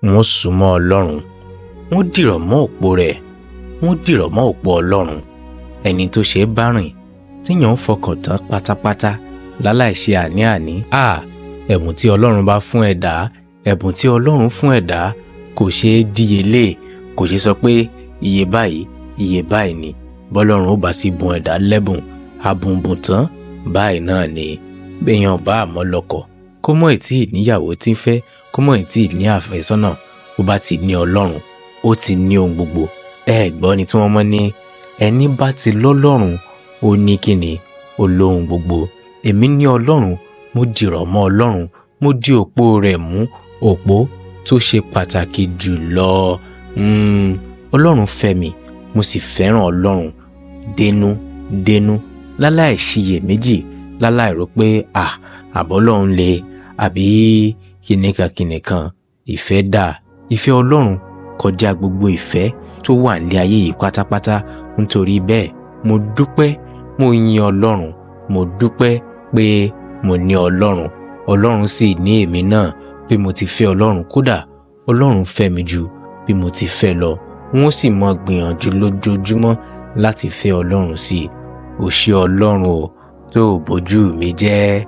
Wọ́n súnmọ́ Ọlọ́run, wọ́n dìrọ̀ mọ́ òpó rẹ̀, wọ́n dìrọ̀ mọ́ òpó Ọlọ́run. Ẹni tó ṣe é bá rìn, tíyàn ń fọkàn tán pátápátá láláì ṣe àní-àní. Ẹ̀bùn tí Ọlọ́run bá fún ẹ̀dá, ẹ̀bùn tí Ọlọ́run fún ẹ̀dá kò ṣeé díyelé, kò ṣeé sọ pé iye báyìí, iye báyìí ni. Bọ́lọ́run ó bá sì bùn ẹ̀dá lẹ́bùn, àbùnbùn tán báyìí náà ni. Béèyàn bá àmọ́ lọ́kọ, kó mọ̀ tí ì níyàwó tí ń fẹ́, kó mọ̀ tí ì ní àfẹ́sọ́nà, bó bá ti ní Ọlọ́run, ó ti ní ohun gbogbo. Ẹ gbọ́ ni tí wọ́n mọ̀ ní ẹni bá ti lọ́lọ́run, ó ní kíni, ó lóhun gbogbo. Èmi ní Ọlọ́run, mo dìrọ̀ mọ́ Ọlọ́run, mo di òpó rẹ̀ mú, òpó tó ṣe pàtàkì jù lọ. Ọlọ́run fẹ́ mi, mo sì fẹ́ràn Ọlọ́run dénú dénú, láláì ṣiyèméjì, láláì rò pé àbọ̀ Ọlọ́run le àbí kìnìkan kìnìkan. Ìfẹ́ dà, ìfẹ́ Ọlọ́run kọjá gbogbo ìfẹ́ tó wà ní ayé yìí pátápátá. Nítorí bẹ́ẹ̀, mo dúpẹ́, mo yin Ọlọ́run, mo dúpẹ́ pé mo ní Ọlọ́run. Ọlọ́run sì ní èmi náà bí mo ti fẹ́ Ọlọ́run. Kódà Ọlọ́run fẹ́ mi ju bí mo ti fẹ́ lọ. Wọ́n sì mọ gbìyànjú lójoojúmọ́ láti fẹ́ Ọlọ́run sí i. Ó ṣé Ọlọ́run o tó bójú mi jẹ́.